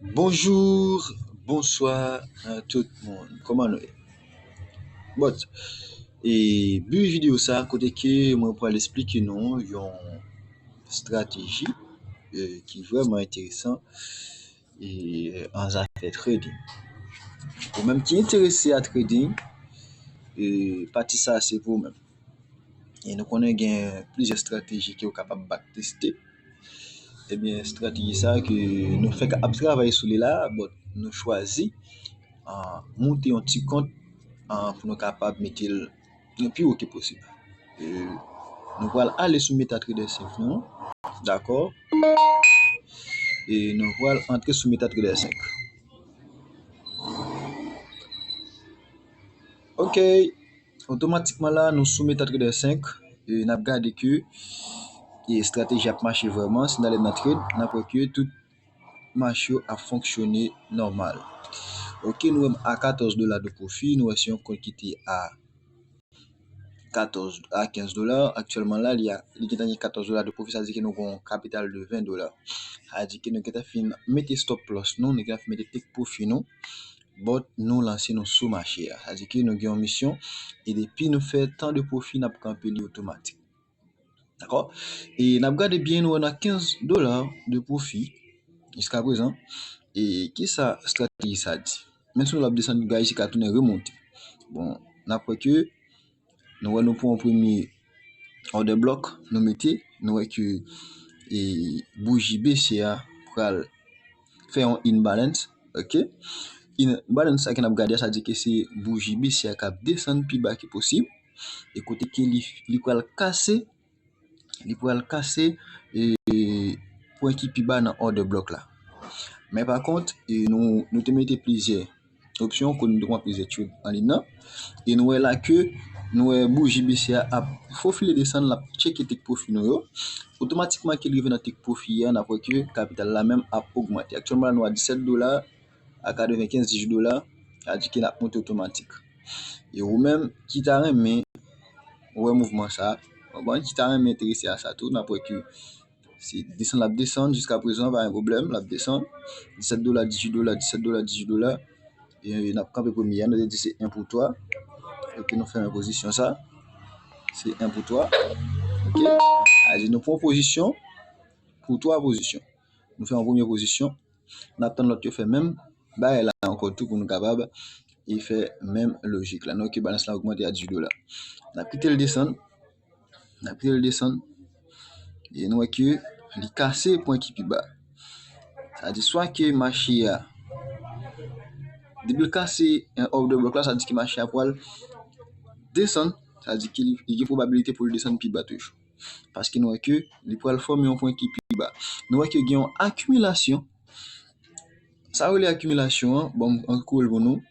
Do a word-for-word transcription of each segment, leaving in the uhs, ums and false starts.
Bonjou, bonswa a tout moun. Kòman nou ye? Bon, e bi videyo sa kote ke mwen pral esplike nou yon estrateji e, ki vrèman enteresan e, an zafè trading. Ou menm ki enterese a trading, e, pati sa se pou ou menm. E nou konnen gen plizyè estrateji ke ou kapab backteste. Ebyen, estrateji sa ke nou fèk ap travay sou li la, bon, nou chwazi a, moute yon ti kont a, pou nou kapab mete l pi wo ke posib. E, nou pral ale sou MetaTrader senk nou, dakò? E nou pral antre sou MetaTrader senk. Ok, otomatikman la, nou sou MetaTrader senk, e n ap gade ke e estrateji ap mache vrèman. Si n ale nan trade, n ap wè ke tout mache yo ap fonksyone nòmal. Ok, nou wè m a katòz dola de pwofi, nou wè se yon kont ki te a katòz a kenz dola. Aktyèlman la, li a, li gentan gen katòz dola de pwofi, sa di ke nou gen yon kapital de ven dola. Sa di ke nou gentan fin mete stop loss nou, nou gentan fin mete take profit nou, but nou lanse nou sou mache a. Sa di ke nou gen yon misyon, e depi nou fè tan de pwofi, n ap kanpe li otomatik. Dakò? E n ap gade byen, nou wè n a kenz dola de pwofi jiska prezan. E kisa estrateji sa di? Menm si nou l ap desann, guys, li ka tounen remonte. Bon, n ap wè ke nou wè nou pran yon premye order block, nou mete, nou wè ke e, bouji baissière a pral fè yon imbalance, ok? Imbalance sa ke n ap gade a, sa di ke se bouji baissière a k ap desann pi ba ke posib, e kote ke li, li pral kase, li pral kase e, pwen ki pi ba nan order block la. Men pa kont, e, nou, nou te mete plizyè opsyon, kote nou te pran plizyè trade an liy nan. E nou wè la ke nou wè bouji baissière a ap fofile desann, l ap tcheke take profit nou yo. Otomatikman ke l rive nan take profit a, n ap wè ke kapital la menm ap ogmante. Aktyèlman la, nou a disèt dola, a katrevenkenz, dizuit dola, sa di ke l ap monte otomatik. E ou menm ki ta renmen wè mouvman sa, konprann, ki ta renmen enterese a sa tou, n ap wè ke se desann l ap desann jiska prezan, pa gen pwoblèm, l ap desann. Disèt dola, dizuit dola, disèt dola, dizuit dola. E n ap kanpe premye a, nou te di se en pou twa. Epi nou fèmen pozisyon sa. Se en pou twa. Ok? Sa di nou pran pozisyon pou twa pozisyon. Nou fè yon premye pozisyon. N ap tann lòt yo fè menm bagay la ankò tou pou nou kapab e fè menm lojik la. Nou wè ke balans la ogmante a dizuit dola. N ap kite l desann. N ap kite l desann. E nou wè ke li kase pwen ki pi ba. Sa di swa ke mache a, depi l kase en order block la, sa di ke mache a pral desann. Sa di ke li, li gen pwobabilite pou l desann pi ba toujou. Paske nou wè ke li pral fòme yon pwen ki pi ba. Nou wè ke gen yon akimilasyon. Sa yo rele akimilasyon an, bon, m antre l pou nou.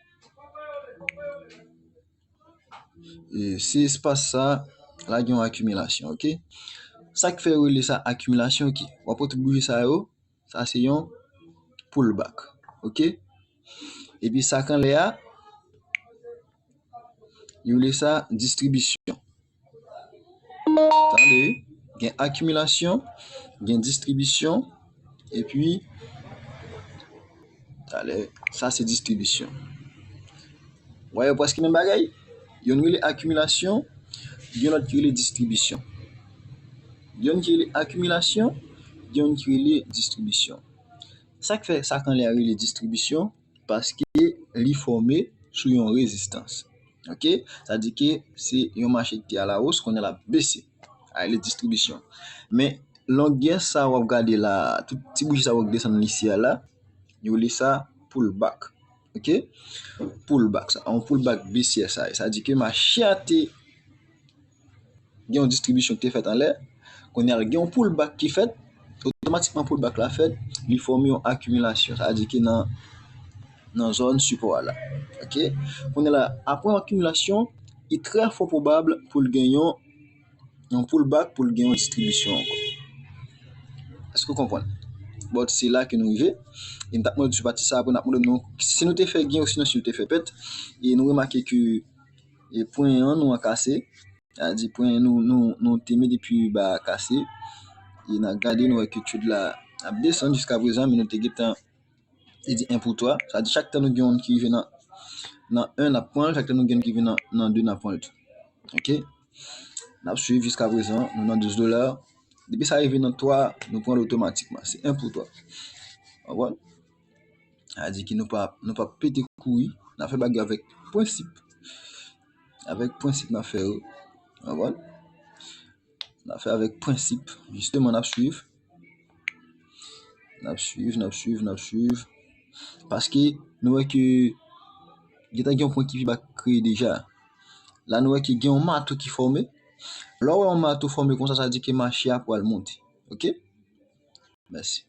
E, se espas sa la gen yon akimilasyon, ok? Sa k fè yo rele sa akimilasyon, ok? W ap wè tout bouji sa yo, sa se yon pullback, ok? Epi sa k anlè a, yo rele sa distribisyon. Tande, gen akimilasyon, gen distribisyon, epi, talè, sa se distribisyon. Wè, yo prèske menm bagay. Youn rele akimilasyon, gen lòt ki rele distribisyon. Youn ki rele akimilasyon, gen youn ki rele distribisyon. Sa k fè sa k anlè a rele distribisyon? Paske li fòme sou yon rezistans. Ok? Sa di ke se yon mache ki te alawos, kounye a l ap bese. A, li distribisyon. Men, longè sa w ap gade la, tout ti bouji sa yo k desann isi a la, yo rele sa pullback. Ok? Pullback, sa, yon pullback baissière sa. Sa di ke mache a te gen yon distribisyon ki te fèt anlè. Kounye a, gen yon pullback ki fèt. Otomatikman, pullback la fèt, li fòme yon akimilasyon. Sa vle di ke nan, nan zòn sipò a la. Ok? Kounye a la, apre yon akimilasyon, li trè fò pwobab pou l gen yon, yon pullback, pou l gen yon distribisyon ankò. Èske w konprann? Bon, se la ke nou rive. E m t ap montre sou pati sa, apre n ap montre nou si nou te fè gen, osinon si nou te fè pèt. E nou remake ke e pwen an nou an kase. Sa di pwen nou, nou, nou te mete pi ba a kase. E n a gade, nou wè ke trade la ap desann jiska prezan, men nou te gentan Li di en pou twa. Sa di chak tan nou gen yon ki rive nan, nan en, n ap pran l. Chak tan nou gen yon ki rive nan, nan de, n ap pran l tou. Ok? N ap swiv jiska prezan. Nou nan douz dola. Depi sa rive nan twa, nou pran l otomatikman. Se en pou twa. Konprann? Sa di ki nou pa, nou pa pete kouri. N ap fè bagay avèk prensip. Avèk prensip n ap fè yo. Konprann? N ap fè avèk prensip. Jisteman, n ap swiv. N ap swiv, n ap swiv, n ap swiv. Paske nou wè ke gentan gen yon pwen ki pi ba k kreye deja. La, nou wè ke gen yon mato ki fòme. Lè w wè yon mato fòme konsa, sa di ke mache a pral monte. Ok? Mèsi.